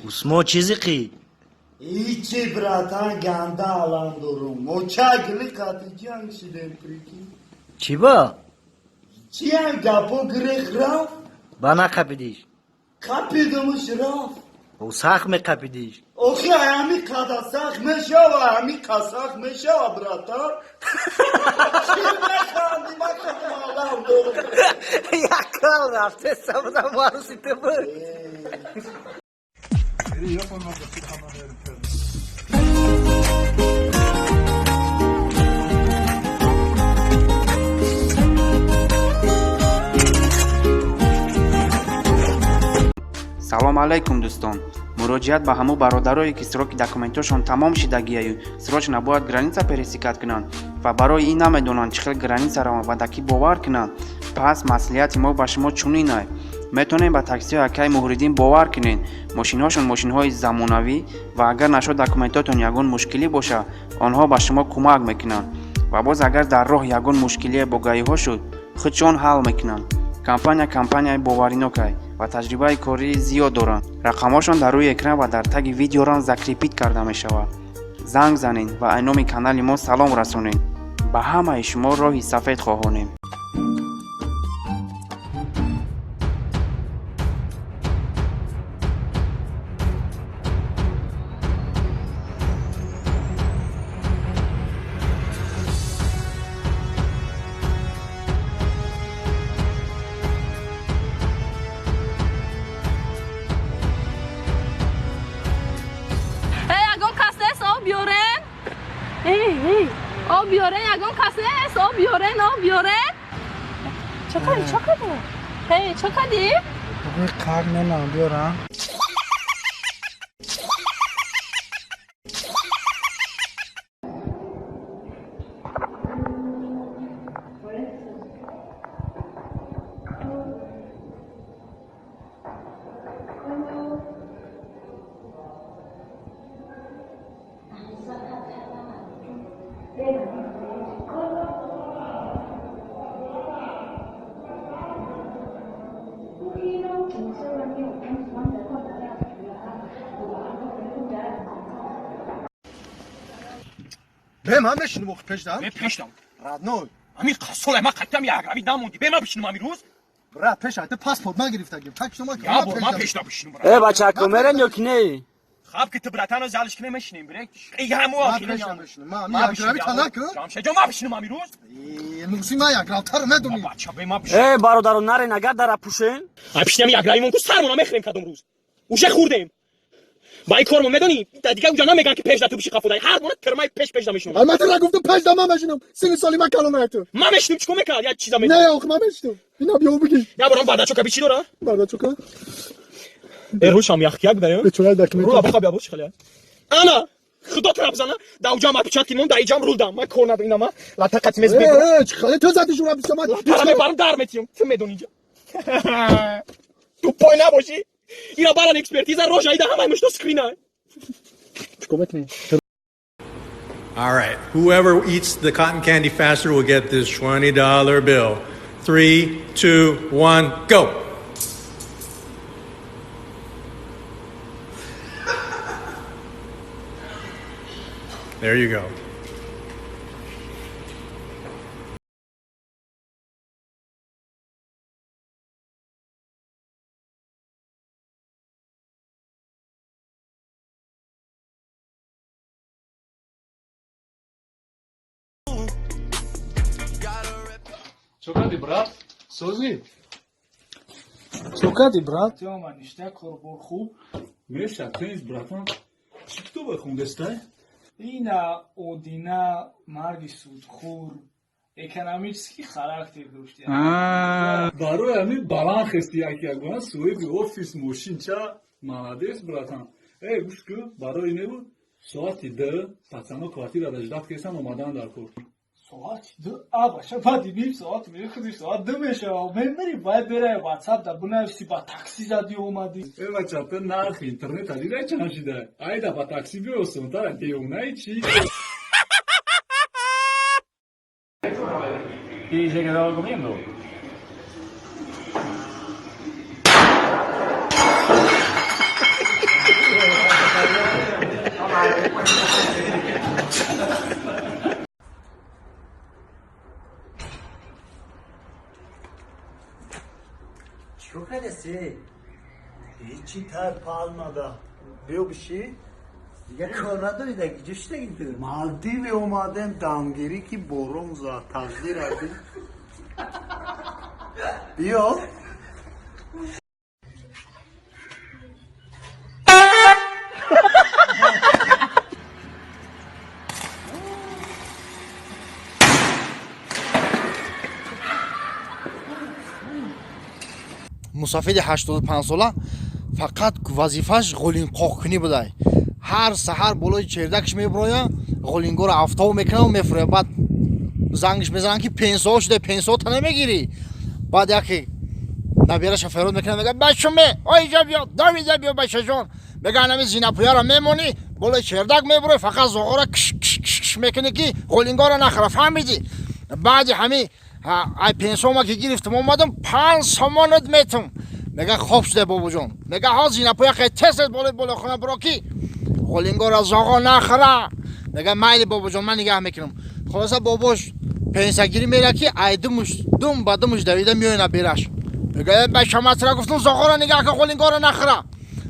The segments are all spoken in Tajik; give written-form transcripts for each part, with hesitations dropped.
Усмо, чизи қи? Ҳичи, братан, ганда алам дорум. Моча гили қати ҷанг шидем, прикинь. Чӣ ба? Чиям гапо гирех рафт? Ба нақапидиш? Қапидумуш, рафт. Ӯ сахт меқапидиш. Охи, аями қада сахт мешава, ами қасах мешава, братан. Чӣ механди? Ма худам алам дорум. Якал рафте сабзам варуси ту буд. Салом алайкум, дӯстон! Муроҷиат ба ҳамун бародарое, ки сроки документошон тамом шидагияю срочно бояд граница пересекать кунанд ва барои ин намедонанд, чӣ хел граница раванд ва да кӣ бовар кунанд. Пас маслиҳати мо ба шумо чунин: метавонем ба таксиҳои акаи Муҳриддин бовар кунед. Мошинҳошон мошинҳои замонавӣ ва агар нашуд документотон ягон мушкилӣ боша, онҳо ба шумо кӯмак мекунанд ва боз агар дар роҳ ягон мушкилие бо ГАИ ҳо шуд, худшон ҳал мекунанд. Компания компанияи боваринокай ва таҷрибаи кории зиёд доранд. Рақамҳошон дар рӯи экран ва дар таги видеорам закрепить карда мешавад. Занг занед ва аз номи канали мо салом расонед. Ба ҳамаи шумо роҳи сафед хоҳонем. Эй, ягон кас нест, об биёрен? Эй, эй, об биёрен, ягон кас нест, об биёрен, об биёрен. Чо кардӣ, чо кардӣ? Эй, чо кардӣ? Қар ненам биёрам. Бе, ман мешинам охи пешдам. Бе пешдам. Родной. Ами қасолай ма қаттам як рави намонди. Бе, ма бишинам ами рӯз. Брат, пеш айта паспорт нагирифтагим. Так что ма Я бор ма пешда бишинам, брат. Э, бачако, мерен ё ки не? Хаб ки ту братано залиш кине мешинем, брек. Эй, ҳамо Ма охи. пешдам мешинам. Ма ами як рави тана ку. Ҷамшед ҷон, ма бишинам ами рӯз. Э, нуси ма як равтар медуни. Бача, бе ма бишинам. Э, бародаро, нарен, агар дара пӯшен. Ай пишинам як равимон ку сармона мехӯрем кадом рӯз. Уже хӯрдем. Ба ин кормо медонӣ, дигар уҷа намеган ки пешда ту биши қафодай. Ҳар бора тирмаи пеш пешда мешинам. Ай, ма тира гуфтам, пешда ма мешинам. Сини соли ма калона ту. Ма мешинам, чикор мекард? Як чиза Не, медонӣ. ох, ма мешинам. Ина биё бигир. Я борам бардачока би чӣ дора? Бардачока. Э, рӯшам яхкияк буда, ё? Бечора документ. Рула бихоб, я бош хеле. Ана! Худо тара бизана, да уҷам отпечатки мон, да иҷам рул дам. Ман кор надорам, ина ма лата қати мез мебарам. Э, чӣ хеле ту зади жура бисё ма. Латара мебарам, дар метиём. Ту медонӣ инҷа. Ту пой набошӣ. Ина баран экспертиза рожа ида ҳамаи мушто скрина. Чикор мекунӣ? All right. Whoever eats the cotton candy faster will get this $20 bill. Three, two, one, go. There you go. Чо кардӣ, брат? Созӣ? Чо кардӣ, брат? Тёма, ништяк, корбор хуб. Меша, тенис, братан. Чӣ китобе хондестай? Ина Одина, марги судхӯр, экономический характер дошт. Барои ҳамин баланд хести як ягона соҳиби офис мошинча. Молодец, братан. Э, гӯш кун, барои небуд соати 2 пацано квартирада ждать кесан, омадан дар кор. Соати 2? Абаша, баъди ним соат мехӯди, соат 2 мешава. Мемири, бояд берай ватсап да бинависи, ба такси задӣ омадӣ. Э, бача, ту нархи интернета дидай чанд шида? Айда ба такси биё, осонтара, девонаи чӣ? ¿Y se quedó comiendo? Ҳечи тай палмада. Биё биши. Дигар кор надорӣ, дар ҷо шидаги ту? Малдиви омадем дамгирӣ, ки борон зад, таҷдир ардем. Биё. Мусафиди 85сола фақат вазифааш ғулинқоқкунӣ будай. Ҳар саҳар болои чердакш меброя, ғулингоро афтов мекунаву мефурӯя. Баъд зангш мезананд, ки пенсоҳо шуда, пенсоҳо намегирӣ. Баъд яке набираша фарёд мекунад, мега: «Бачуме, оиҷа биё, давида биё, бачаҷон». Мега: «Анами зинапӯяро мемонӣ, болои чердак мебурӯй, фақат зоғора кш кш кш мекунӣ, ки ғулингоро нахӯра, фаҳмидӣ? Баъди ҳами ай пенсома ки гирифтам, омадам, 5 сомонат метум». Мега: «Хоб шуда, бобоҷон». Мега: «Ҳо, зинапӯя хе тез тез болои болохона буро, ки ғулингора зоғо нахӯра». Мега: «Майли, бобоҷон, ман нигаҳ мекунам». Хулоса, бобош пенсагирӣ мера, ки ай думуш дум ба думуш давида меоя набираш. Мега: «Э, бачаматра гуфтум, зоғоро нигаҳ кун, ғулингоро нахӯра».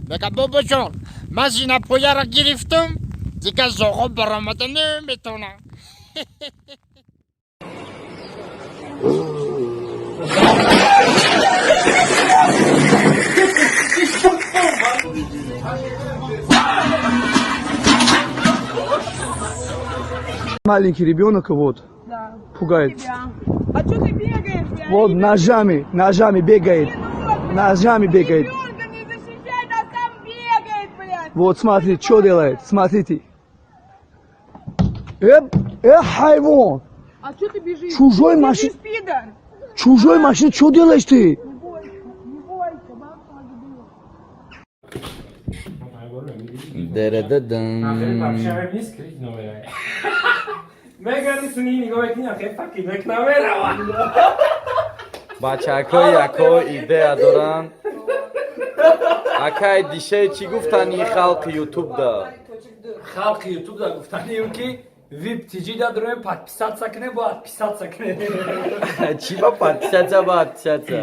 Мега: «Бобоҷон, ман зинапояро гирифтам, дигар зоғо баромада наметавонам». Маленький ребенок вот Да. пугает. А что ты бегаешь, блядь? Вот ножами, ножами бегает. Ножами бегает. Ребенка не защищает, а сам бегает, блядь. Вот смотрите, что делает. Смотрите. Э, э, хайвон. А что ты бежишь? Чужой Ты машин- бежишь, пидор. Чужой машине что делаешь ты? Не бойся, не бойся, бабка любила. Дередеден. Мегари суни нигоҳ мекунӣ, ахе факидак намерава. Бачаҳо яко идея доранд. Акай дише, чӣ гуфтани халқи ютубда? Халқи ютубда гуфтанием, ки вип тиҷи да дроем, подписаться кунем, бояд подписаться кунем. Чӣ ба подписаться, ба подписаться?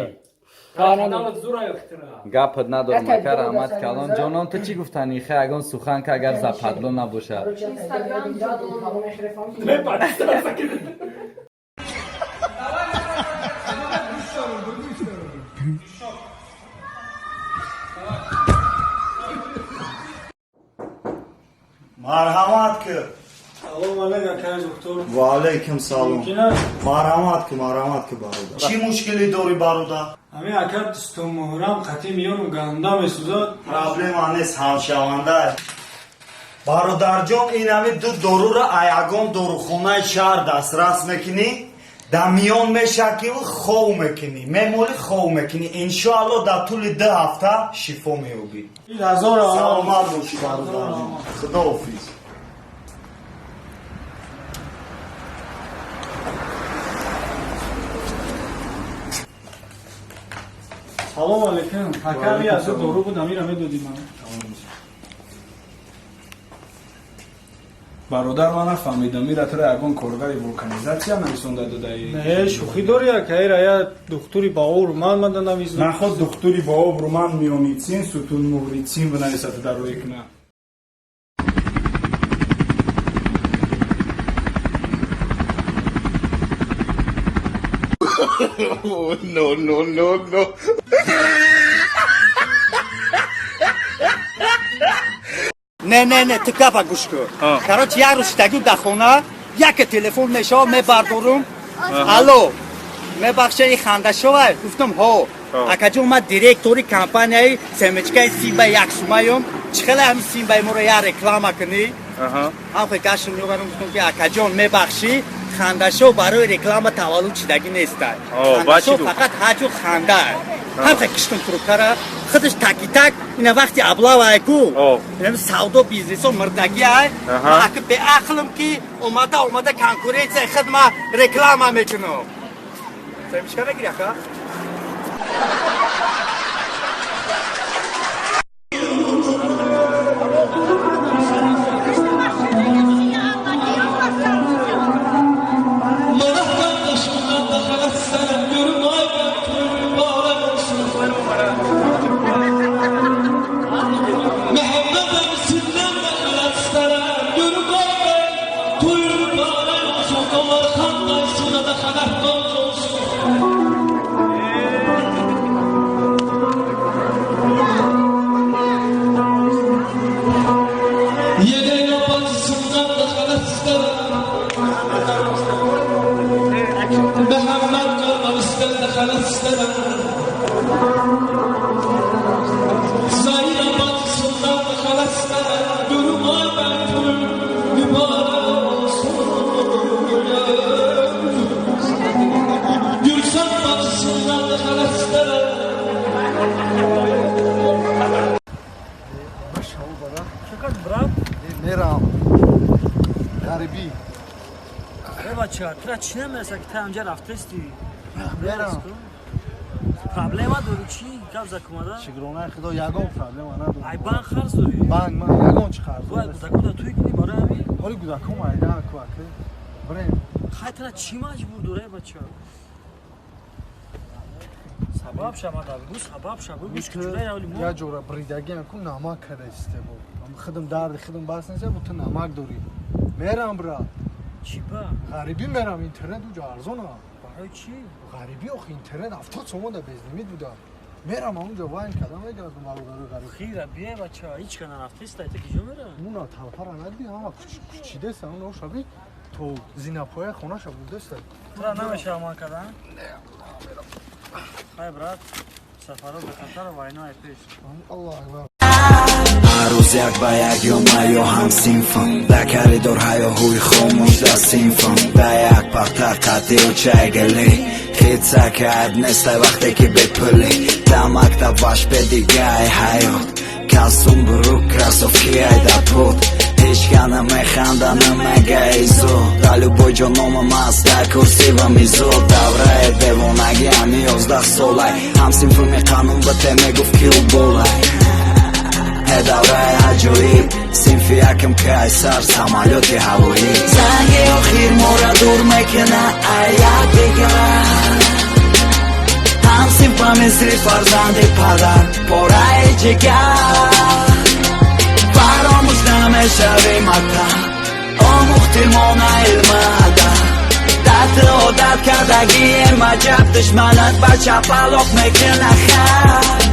Каналат зура ёхтира. Гапат надорам, ака, раҳмат калон. Ҷонон, ту чӣ гуфтани? Хе, ягон сухан, ка агар западло набошад. Не, подписаться кунем. Марҳамат ки. Салом алейк, акай доктор. Ва алайкум салом. Мумкин аст? Марҳамат ки, марҳамат ки, бародар. Чӣ мушкилӣ дорӣ, бародар? Ҳамин, ака, дустумуҳрам қатӣ миёну ганда месӯзад. Проблема нест, ҳалшаванда. Бародарҷон, ин ҳами ду доруро ягон дорухонаи шаҳр дастрас мекунӣ, дар миён мешакиву хов мекунӣ, мемолӣ, хов мекунӣ. Иншоалло, дар тӯли 2 ҳафта шифо меёбӣ. Ҳазор. Саломат бошӣ, бародарҷон, худоҳофиз. Салом алейкум, ака, ми аз дору буд, амира медодӣ ман. Бародар, ман нафаҳмидам, ира тура ягон коргари вулканизатсия нависонда додаи? Не, шӯхӣ дорӣ, ака, ира я духтури ба обру ман мада нависонда. Наход духтури ба обру ман мионитсин, сутунмуҳритсин бинависад, дар рӯи куна. No, no, no, no. Не, не, не, ту гапа гӯш кун. Короче, як рӯз шидагӣ дар хона, яке телефон мешава, мебардорум: «Алло, мебахша, и хандашовай?» Гуфтам: «Ҳо, акаҷон, ман директори компанияи семечкаи Симба як сумаём. Чӣ хеле ҳами Симбаи моро як реклама кунӣ?» Ҳам гашм меоварам, гуфтам, ки акаҷон, мебахшӣ, хандашов барои реклама таваллуд шидагӣ нестай, хандашов фақат ҳаҷу ханда. Ҳам киштум трубкара, худаш таки так. Ина вақти облавай ку, инами савдо бизнесо мирдагӣ ай. Аки беақлм, ки омада омада конкуренсияи худ ма реклама мекунам. Семечка мегири, ака? Ғарибӣ. Э, бача, тура чӣ намереса, ки та ҳамҷа рафтести? Мерам. Проблема дорӣ, чӣ гап закумада? Шукронаи Худо, ягон проблема надорам. Ай банк қарз дорӣ? Банк ман ягон чӣ қарз. Бояд гудакода туй кунӣ барои ҳамин? Ҳоли гудаком айда ку, ака. Бирем. Хай, тура чӣ маҷбур дора, э, бача? Сабаб шамада, бигӯ, сабаб ша, бигӯ, ки ҷураи мо. Я ҷора бридагиам ку, намак када исте бо. Худам дарди худам бас нест, бо ту намак дорӣ. Мерам, брат. Чӣ ба? Ғарибӣ мерам, интернет уҷо арзона. Барои чӣ? Ғарибӣ охи, интернет 70 сомон да безлимит буда. Мерам, онҷо вайн кардам, мегардам, бародарои ғариб. Хира бия, бача, ҳеч ка нарафтеста, та киҷо мера? Муна талпара надиди, ҳама кучидеста, он ошаби то зинапоя хонаша бурдеста. Тура намешава ман кардан? Хай, брат, сафаро бехатар, вайно ай пеш. Аллоҳ акбар. Ҳар рӯз як ба як ё ма ё ҳамсинфам, дар коридор ҳаёҳӯи хомӯш дар синфам, дар як парта қатию чайгали хитсака айб нестай, вақте ки бепулӣ. Дар мактаб вашбе дигай ҳаёт, костюм, брюк, кроссовки ай дар пот, ҳечка намеханда, намега изо, дар любой ҷо номам аст дар курсӣ ва мизо. Давраи девонагӣ ҳами 11 солай, ҳамсинфими қанун бите мегуфт, ки ӯ болай. Э, давраи аҷоиб, синфи якм, кайсар, самолёти ҳавоӣ, занги охир мора дур мекуна ай якдигар. Ҳамсинфа мисли фарзанди падар, пораи ҷигар, фаромӯш намешавем ата, омӯхтимона илмада дати одат кардагием. Аҷаб душманат ба чапалоқ мекуна хай.